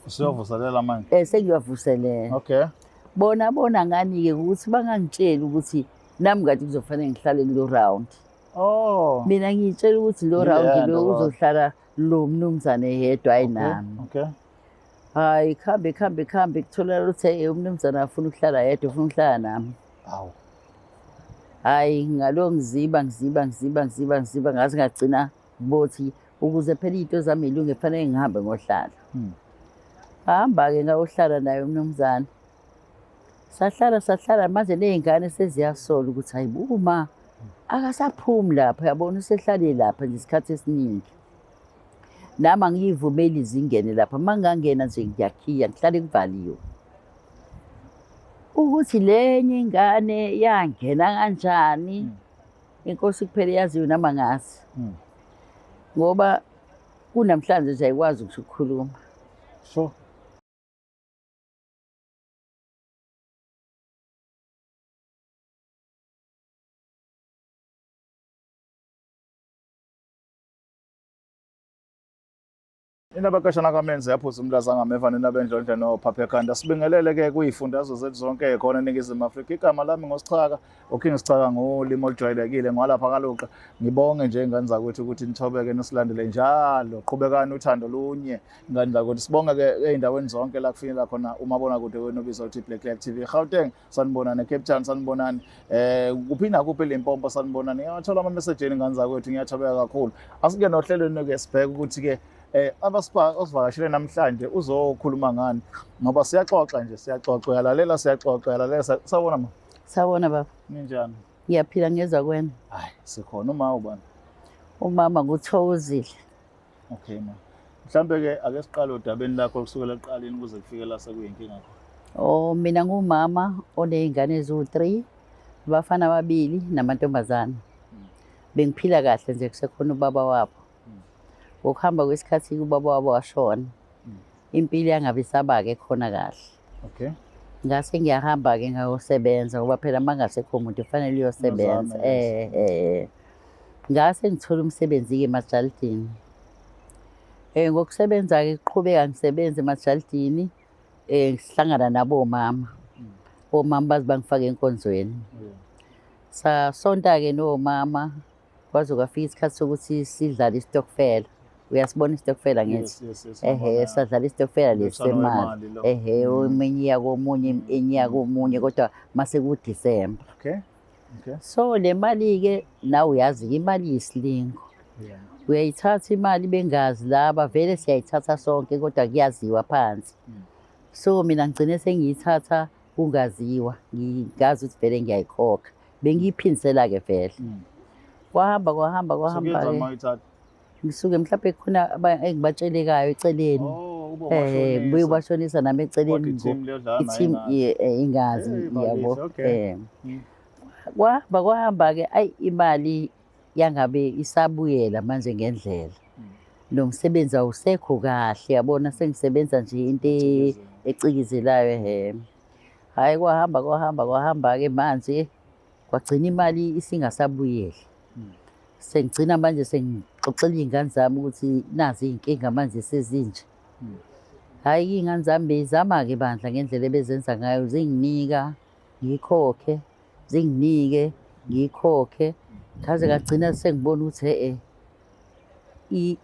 Usuyavuselela manje? Sengiyavuselela. Okay. Bona bona ngani-ke ukuthi bangangitsheli ukuthi nami kade kuzofanele ngihlale kulo round. Oh. Mina ngiyitshela ukuthi lo Yileya round nto lo kodwa. uzohlala lo mnumzane yedwa, hayi Okay, nami. Okay. Hayi, khambe khambe khambe kutholakala ukuthi hey, umnumzane afuna ukuhlala yedwa, ufuna ukuhlala nami. Hawu. Hayi, ngalo ngiziba ngiziba ngiziba ngiziba ngiziba ngaze ngagcina bothi ukuze phela iy'nto zami y'lunge kufanele ngihambe ngohlala. Hamba-ke ngayohlala naye umnumzane. Sahlala sahlala manje ney'ngane seziyasola ukuthi hayi uma akasaphumi lapha, yabona usehlale lapha nje isikhathi esiningi. Nami angiyivumeli zingene lapha, uma ngingangena nje ngiyakhiya, ngihlale kuvaliwe. Ukuthi lenye ingane yangena kanjani, inkosi kuphela yaziyo nami angazi. Ngoba kunamhlanje nje ayikwazi ukuthi ukukhuluma. Sure. Indaba kashana kaMenzi yaphuza umlaza ngameva nina bendlondle nophapha ekhanda. Sibingelele ke kuyifundazwe zethu zonke khona eNingizimu Afrika. Igama lami ngoSichaka, uKing Sichaka ngolimi olujwayelekile ngwalapha kaLuqa. Ngibonge nje ingane zakwethu ukuthi nithobeke nisilandele njalo. Qhubekani uthando lunye ingane zakwethu. Sibonge ke ey'ndaweni zonke la kufinyelela khona umabonakude wenu obizwa ukuthi Black Life TV. Gauteng sanibonani, Cape Town sanibonani, kuphi nakuphi Limpopo sanibonani. Ngiyathola ama message enu ingane zakwethu, ngiyathobeka kakhulu. Asingene ohlelweni ke sibheke ukuthi ke osivakashele namhlanje uzokhuluma ngani, ngoba siyaxoxa nje, siyaxoxa, uyalalela, siyaxoxa, uyalalela. Sawubona ma. Sawubona baba. Ninjani? Ngiyaphila, ngezwa kwena. Hayi, sikhona. Uma ubani? Umama nguThokozile. Okay ma. Mhlambe ke ake siqale odabeni lakho kusukela ekuqaleni kuze kufike la sekuyinkinga khona. Oh, mina ngumama oney'ngane eziwu-3, abafana ababili namantombazane. Bengiphila kahle nje kusekhona ubaba wabo. Ngokuhamba kwesikhathi ubaba wabo washona. Impilo yangabe isaba-ke khona kahle. Okay. Ngase ngiyahamba-ke ngayosebenza ngoba phela uma kungasekho umuntu kufanele uyosebenza. Uzame, yes. Ngase ngithola umsebenzi-ke emajalidini. Ngokusebenza-ke kuqhubeka ngisebenza emajalidini, ngihlangana nabomama. Omama baze bangifake enkonzweni. Sasonta-ke nomama kwaze kwafika isikhathi sokuthi sidlale isitokfela. Uyasibona isitokfela ngithi? Yes, yes, yes, Ehhe, ngibona. sadlala isitokfela lesi Umbuthano semali. wemali lo. Ehhe, omunye iya komunye, enye iya komunye, kodwa mase kuDisemba. Okay. Okay. So le mali-ke nawe uyazi imali iyisilingo. Uyayithatha imali bengazi laba, vele siyayithatha sonke kodwa kuyaziwa phansi. So mina ngigcine sengiyithatha kungaziwa, ngingazi ukuthi vele ngiyayikhokha. Bengiyiphindisela-ke vele. Kwahamba kwahamba So kwahamba kuyenzani ke. uma uyithatha? Ngisuke mhlawumbe khona engibatshelekayo eceleni. Oh, ube Ngibuye ubashonisa. ubashonisa nami eceleni Kodwa i-team leyo dlala nayo i-team ingazi. ingazi, Hey, bakithi, yabo. okay. Kwahamba kwahamba ke, ayi imali yangabe isabuyela manje ngendlela. Lo msebenzi awusekho kahle, yabona sengisebenza nje into ecikizelayo ehe. Hhayi kwahamba kwahamba kwahamba ke manje kwagcina imali isingasabuyeli. Sengigcina manje sengixoxela iy'ngane zami ukuthi nazi iy'nkinga manje sezinje. Hhayi iy'ngane zami beyizama-ke bandla ngendlela ebezenza ngayo, zinginika ngiyikhokhe, zinginike ngiyikhokhe. Ngaze ngagcina sengibona ukuthi e-e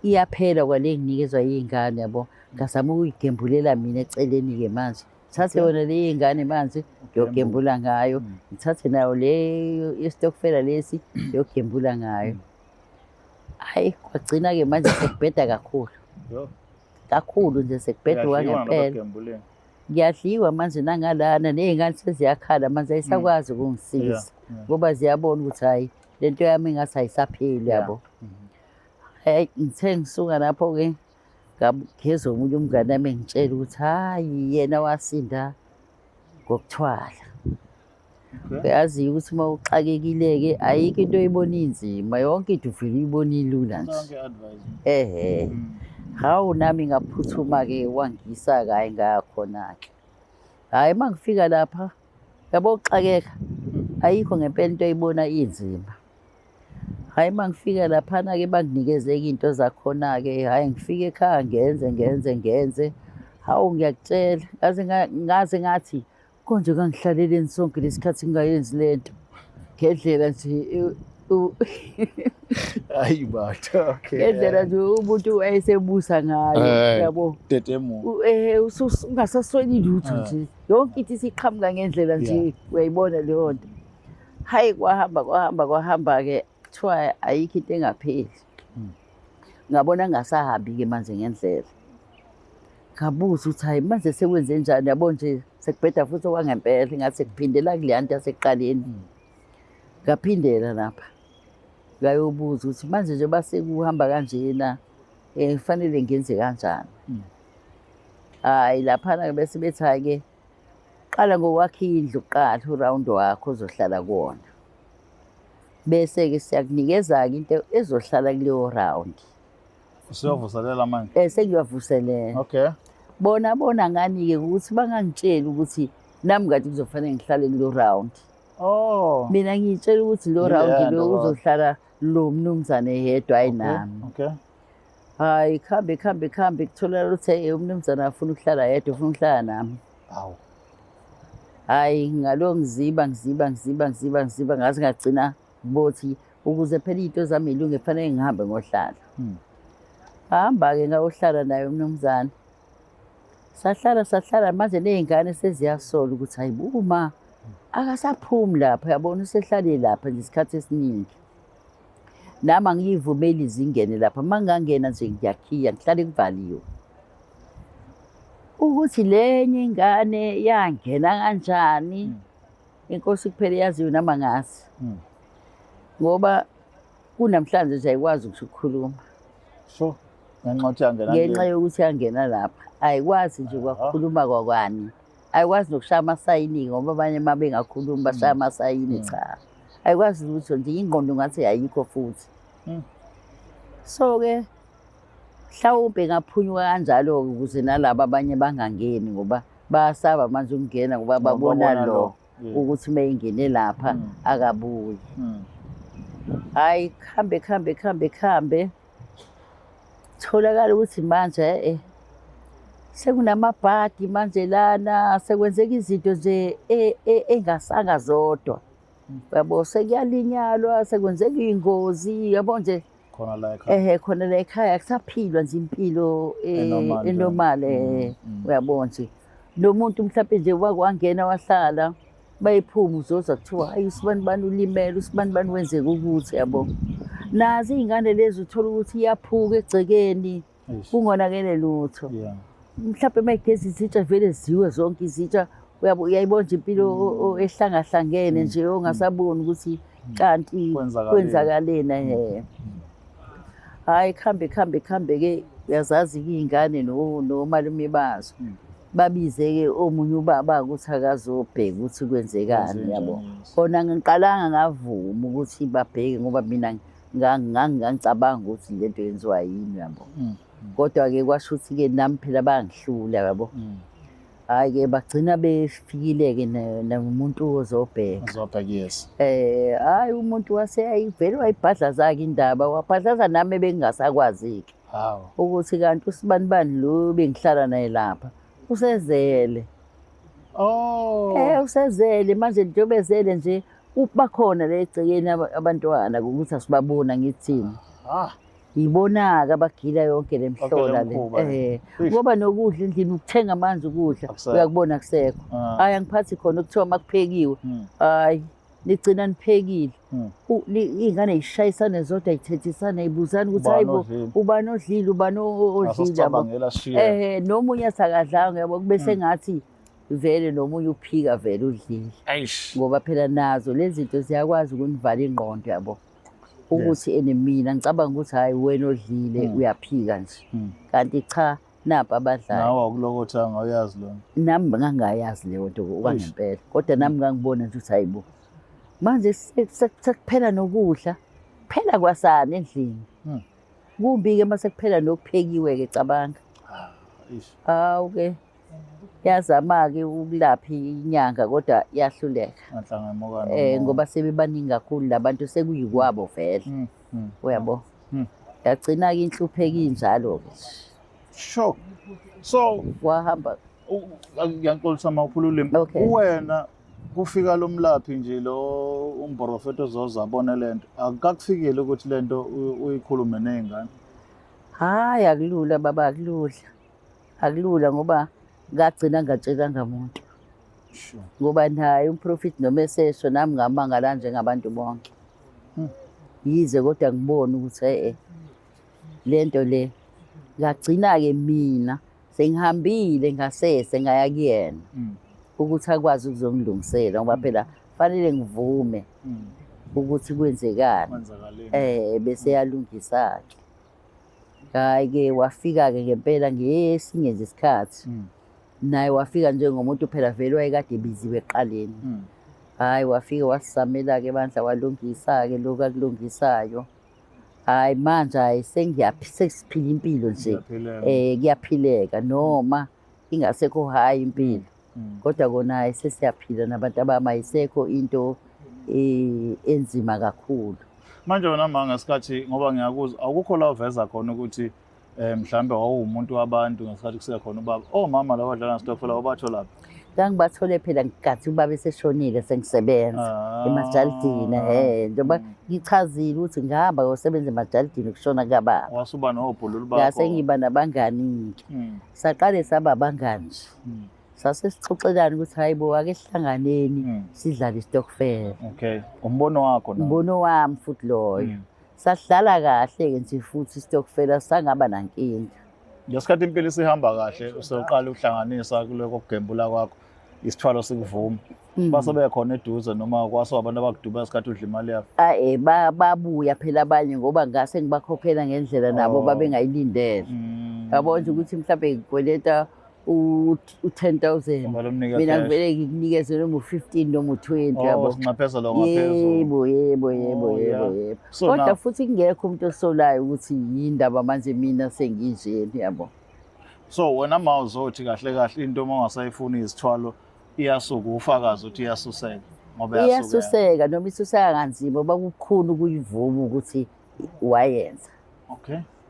iyaphela kwale enginikezwa iy'ngane yabo. Ngazama ukuyigembulela mina eceleni-ke manje. Ngithathe yona le y'ngane manje ngiyogembula ngayo, ngithathe nayo le yesitokfela lesi ngiyogembula ngayo. Hhayi kwagcina-ke manje sekubheda kakhulu. Kakhulu nje sekubheda Kuyadliwa kwangempela. nabagembuleni. Ngiyadliwa manje nangalana ney'ngane seziyakhala manje ayisakwazi ukungisiza. Ngoba ziyabona ukuthi hhayi le nto yami ingathi ayisapheli yabo. Hhayi ngithe ngisuka lapho-ke ngageza omunye umngane wami engitshela ukuthi hhayi yena wasinda ngokuthwala. Uyazi ukuthi uma uxakekile-ke ayikho into oyibona inzima, yonke into uvele uyibone ilula nje. Sonke advice. Ehhe. Hawu nami ngaphuthuma-ke wangisa-ke hhayi ngakhona-ke. Hhayi uma ngifika lapha yabo uxakeka ayikho ngempela into oyibona inzima. Hhayi uma ngifika laphana-ke banginikeze-ke iy'nto zakhona-ke, hhayi ngifike ekhaya ngenze ngenze ngenze. Hawu, ngiyakutshela, ngaze ngathi konje ngangihlaleleni sonke lesikhathi ngingayenzi lento ngendlela nje Hayi batha, okay. Ngendlela nje umuntu wayesebusa ngayo, yabo. Tetemu. Ungasasweli lutho nje. Yonke into isiqhamuka ngendlela nje, uyayibona leyo nto. Hayi, kwahamba kwahamba kwahamba-ke, kuthiwa ayikho into engapheli. Ngabona ngasahambi-ke manje ngendlela. Ngabuza ukuthi hayi manje sekwenze njani, yabo nje sekubheda futhi okwangempela, ngathi sekuphindela kuleya nto yasekuqaleni. Ngaphindela lapha, ngayobuza ukuthi manje njengoba sekuhamba kanjena, kufanele ngenze kanjani? Hhayi, laphana-ke bese bethi hhayi-ke, qala ngokwakha indlu kuqala, urawundi wakho ozohlala kuwona. Bese-ke siyakunikeza-ke into ezohlala kuleyo rawundi. Usuyavuselela manje? Sengiyavuselela. Okay. Bona bona ngani-ke ukuthi bangangitsheli ukuthi nami kade kuzofanele ngihlale kulo rawundi. Oh. Mina ngiyitshela ukuthi lo Yile rawundi nto lo kodwa. uzohlala lo mnumzane yedwa, hayi nami. Okay. Hayi, khambe khambe khambe, kutholakala ukuthi hey, umnumzane afuna ukuhlala yedwa, ufuna ukuhlala nami. Hawu. Hayi, ngalo ngiziba ngiziba ngiziba ngiziba ngiziba, ngaze ngagcina bothi ukuze phela iy'nto zami y'lunge kufanele ngihambe ngohlala. Hamba-ke ngayohlala naye umnumzane. Sahlala sahlala, manje ney'ngane seziyasola ukuthi hayi uma akasaphumi lapha, yabona usehlale lapha nje isikhathi esiningi. Nami angiyivumeli zingene lapha, uma ngingangena nje ngiyakhiya, ngihlale kuvaliwe. Ukuthi lenye ingane yangena kanjani, inkosi kuphela yaziyo, nami angazi. Ngoba kunamhlanje nje ayikwazi ngisho ukukhuluma. Sure. Ngenxa yokuthi yangena Ngenxa yokuthi yangena lapha, ayikwazi nje kwakukhuluma kwakwani. Ayikwazi nokushaya amasayini, ngoba abanye uma bengakhulumi bashaya amasayini, cha. Ayikwazi lutho nje, ingqondo ngathi ayikho futhi. So-ke mhlawumbe ngaphunyuka kanjalo-ke ukuze nalaba abanye bangangeni, ngoba bayasaba manje ukungena ngoba babona lo ukuthi uma engene lapha akabuyi. Hhayi, khambe khambe khambe khambe, tholakala ukuthi manje sekunamabhadi manje lana, sekwenzeka izinto nje engasanga zodwa. Yabo, sekuyalinyalwa, sekwenzeka iy'ngozi, yabo nje. Khona la ekhaya. Ehhe, khona la ekhaya kusaphilwa nje impilo Enormal nje. Enormal, uyabo nje. Nomuntu mhlawumbe nje wakwangena wahlala, bayiphuma uzozwa kuthiwa hayi usibani bani ulimele, usibani bani wenzeka ukuthi, yabo. Nazo iy'ngane lezi uthola ukuthi iyaphuka egcekeni, kungonakele lutho. Mhlawumbe uma igeza izitsha vele ziwe zonke izitsha, uyabo, uyayibona nje impilo ehlangahlangene nje, ongasaboni ukuthi kanti Kwenzakaleni. kwenzakaleni. Hhayi, khambe khambe khambe-ke, uyazazi-ke iy'ngane nomalume bazo. Babize-ke omunye ubaba ukuthi akazobheka ukuthi kwenzekani, yabo. Kona ngiqalanga ngavuma ukuthi babheke, ngoba mina ngangicabanga ukuthi lento yenziwa yini, yabo. Kodwa-ke kwasho ukuthi-ke nami phela bangihlula, yabo. Hhayi-ke bagcina befikile-ke nomuntu ozobheka. Ozobheka, yes. Hhayi umuntu wase vele wayibhadlaza-ke indaba, wabhadlaza nami ebengingasakwazi-ke. Hawu. Ukuthi kanti usibani bani lo bengihlala naye lapha, usezele. Oh. Usezele manje, njengoba ezele nje bakhona la egcekeni abantwana ukuthi asibabona ngithini. Yibona-ke abagila yonke le mhlola le. Mkhuba le. Ngoba nokudla endlini, ukuthenga manje ukudla, Akusekho. uyakubona kusekho. Hhayi, angiphathi khona okuthiwa uma kuphekiwe. Hhayi, nigcina niphekile. Iy'ngane y'shayisane zodwa, y'thethisane, y'buzane ukuthi Ubani hayi bo, odlile? Ubani odlile, ubani odlile, yabo. Asasicabangela sishiye. Nomunye athi akadlanga, yabo, kube sengathi vele nomunye uphika vele udlile. Eish. Ngoba phela nazo lezi zinto ziyakwazi ukunivala ingqondo, yabo. Ukuthi ene mina ngicabanga ukuthi hhayi wena odlile, uyaphika nje. Kanti cha, napa abadlayo. Nawe awukulokothanga, awuyazi lona. Nami ngangingayazi leyo nto okwangempela. Kodwa nami ngangibona nje ukuthi hayi bo. Manje sekuphela nokudla, kuphela kwasani endlini. Kumbi-ke uma sekuphela nokuphekiwe-ke, cabanga. Eish. Hawu-ke, yazama-ke ukulapha inyanga kodwa yahluleka. Nganhlangamuka Ngoba sebebaningi kakhulu labantu, sekuyikwabo vele. Uyabo? Yagcina-ke inhlupheko injalo-ke. Sure. So Wahamba. Ngiyaxolisa uma uphula ulimi. Okay. Kuwena kufika lo mlaphi nje, lo umprofethi ozoza abone lento, akukakufikeli ukuthi lento uyikhulume ney'ngane? Hhayi, akulula baba, akulula, akulula, ngoba ngagcina ngingatshelanga muntu. Ngoba naye umprofethi noma esesho, nami ngamangala njengabantu bonke. Yize kodwa ngibona ukuthi e-e, le nto le. Ngagcina-ke mina sengihambile ngasese ngaya kuyena ukuthi akwazi ukuzongilungisela, ngoba phela fanele ngivume ukuthi kwenzekani. Kwenzakaleni? Bese yalungisa-ke. Hhayi-ke, wafika-ke ngempela ngesinye nje isikhathi. Naye wafika njengomuntu phela vele wayekade ebiziwe ekuqaleni. Hhayi, wafika wasizamela-ke bandla, walungisa-ke lokhu akulungisayo. Hhayi, manje hhayi, sesiphila impilo nje. Kuyaphileka. Kuyaphileka noma ingasekho hhayi impilo. Kodwa kona hhayi, sesiyaphila nabantu abami, ayisekho into enzima kakhulu. Manje wena ma, ngesikhathi, ngoba ngiyakuzwa, akukho la uveza khona ukuthi mhlambe wawuwumuntu wabantu ngesikhathi kusekhona ubaba. Omama laba badlala ngesitokfela wabatholaphi? Ngangibathole phela ngenkathi ubaba eseshonile, sengisebenza emajalidini, njengoba ngichazile ukuthi ngihamba ngosebenza emajalidini kushona kababa. Wasuba nobhululu bakho. Ngase ngiba nabangani-ke. Saqale saba abangani nje. Sase sixoxelana ukuthi hayi bo, ake sihlanganeni sidlale isitokfela. Okay. Umbono wakho nawo? Umbono wami futhi loyo. Sasidlala kahle-ke nje futhi isitokfela, sangaba nankinga. Ngesikhathi impilo isihamba kahle, usewuqala ukuhlanganisa kuloko kugembula kwakho, isithwalo sikuvuma. Base bekhona eduze noma kwase abantu abakuduba ngesikhathi udla imali yakho? Ah, babuya phela abanye, ngoba ngase ngibakhokhela ngendlela nabo babengayilindele. Yabo nje ukuthi mhlawumbe ngikweleta u-10,000. Uvele umnike Mina cash. ngivele ngikunikeze noma u-15 noma u-20, Oh, yabo. sinxephezelo ngaphezulu. Yebo. Oh, yeah. Yebo. So Kodwa futhi kungekho umuntu osolayo ukuthi yindaba manje mina senginjeni, yabo. So wena ma uzothi kahle kahle into uma ungasayifuni izithwalo iyasuka, ufakazi ukuthi iyasuseka ngoba iyasuseka. Iyasuseka noma isuseka kanzima, ngoba kukhulu ukuyivuma ukuthi wayenza.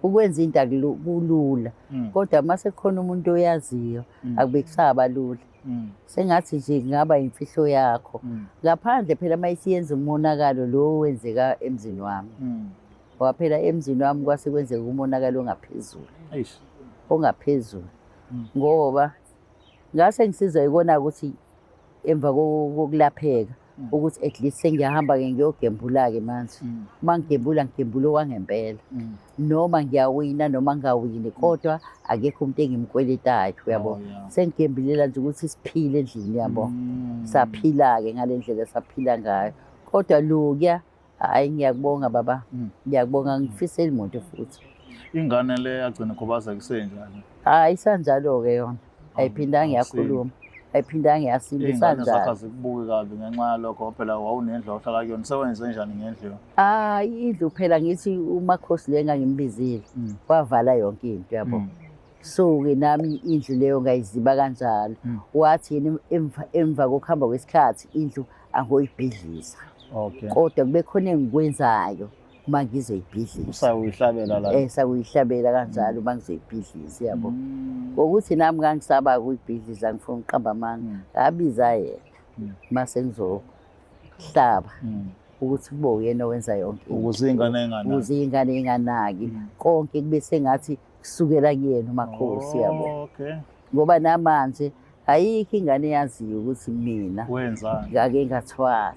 Ukwenza into kulula. Kodwa uma sekukhona umuntu oyaziyo, akube kusaba lula. Sengathi nje kungaba imfihlo yakho. Ngaphandle phela uma isiyenza umonakalo lo wenzeka emzini wami. Ngoba phela emzini wami kwase kwenzeka umonakalo ongaphezulu. Eish. Ongaphezulu. Ngoba ngase ngisizwa yikona ukuthi emva kokulapheka ukuthi at least sengiyahamba-ke ngiyogembula-ke manje. Uma ngigembula, ngigembula okwangempela. Noma ngiyawina noma ngingawini, kodwa akekho umuntu engimkweletayo, uyabo. Oh, yeah. Sengigembulela nje ukuthi siphile endlini, yabo. Saphila-ke ngale ndlela saphila ngayo. Kodwa lokuya, hhayi, ngiyakubonga baba. Ngiyakubonga, ngifiseli muntu futhi. Ingane le yagcina ikhubazeka isenjani? Hhayi, isanjalo-ke yona. Ayiphindanga Akusile. yakhuluma. Ayiphindanga yasinda, Iy'ngane zakho isanjalo. azikubuki kabi ngenxa yalokho, phela wawunendlu ohlala kuyona. Sewenze njani ngendlu yona? Hayi, indlu phela ngithi umakhosi le engangimbizile wavala yonke into, yabo. So-ke nami indlu leyo ngayiziba kanjalo. Wathi yena emva kokuhamba kwesikhathi indlu angoyibhidliza. Kodwa kube khona engikwenzayo uma ngizoyibhidliza. Usawuyihlabela la. Sakuyihlabela kanjalo uma ngizoyibhidliza, yabo. Ngokuthi nami ngangisaba ukuyibhidliza, ngifuna ukuqamba amanga. Ngabiza yena mase ngizohlaba ukuthi kube uyena owenza yonke into. Ukuze ingane inganaki. Ukuze ingane inganaki. Konke kube sengathi kusukela kuyena umakhosi, yabo. Ngoba namanje ayikho ingane eyaziyo ukuthi mina wenzani, ngake ngathwala.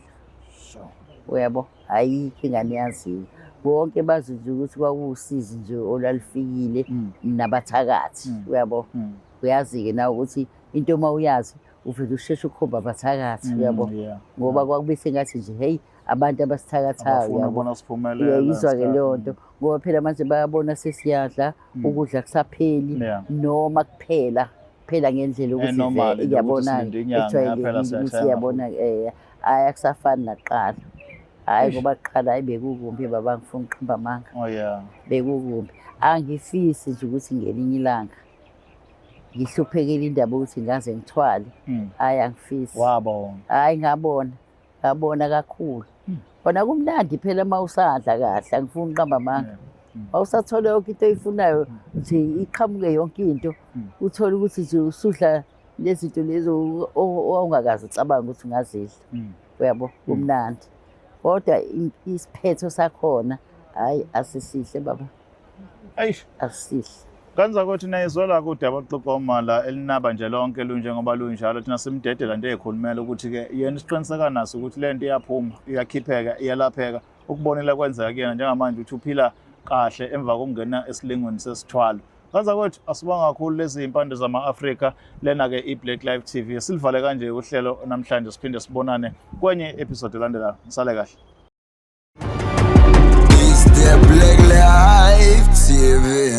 Uyabo, ayikho ingane eyaziyo. Bonke bazi nje ukuthi kwakuwusizi nje olwalufikile nabathakathi, uyabo. Uyazi-ke nawe ukuthi into uma uyazi uvele usheshe ukhomba abathakathi, uyabo. Ngoba kwakube sengathi nje hey, abantu abasithakathayo, Abafuna uyabo. ukubona siphumelela. Uyayizwa-ke leyo nto, ngoba phela manje bayabona sesiyadla, ukudla kusapheli noma kuphela phela ngendlela ukuthi Enormal vele nje ukuthi iyabona silinde inyanga, ejwayelekile yaphela ukuthi siyathenga iyabona, hhayi, akusafani nakuqala. Hhayi, Eish. ngoba kuqala hhayi, bekukumbi baba, ngifuna ukuqamba amanga. Oh yeah. Bekukumbi. Angifisi nje ukuthi ngelinye ilanga ngihluphekele indaba ukuthi ngaze ngithwale. Hhayi, angifisi. Wabona. Hhayi, ngabona. Ngabona kakhulu. Kona kumnandi phela uma usadla kahle, angifuni ukuqamba amanga. Awusathola yonke into oyifunayo nje, iqhamuke yonke into. Uthole ukuthi nje usudla lezi zinto lezo owawungakaze ucabange ukuthi ungazidla. Uyabo, kumnandi. Kodwa isiphetho sakhona, hhayi, asisihle baba. Eish. Asisihle. Kanza ukuthi nayizwela kude abaxoxa umala elinaba nje lonke lunjengoba lunjalo, thina simdedela nje ekhulumela ukuthi-ke yena isiqiniseka naso ukuthi le nto iyaphuma, iyakhipheka, iyalapheka. Ukubonela kwenzeka kuyena njengamanje ukuthi uphila kahle emva kokungena esilingweni sesithwalo. Kanza kwethu asibonga kakhulu lezi impande zama-Afrika, lena-ke i-Black Life TV. Silivale kanje uhlelo namhlanje, siphinde sibonane kwenye episode elandelayo. Nisale kahle. It's the Black Life TV.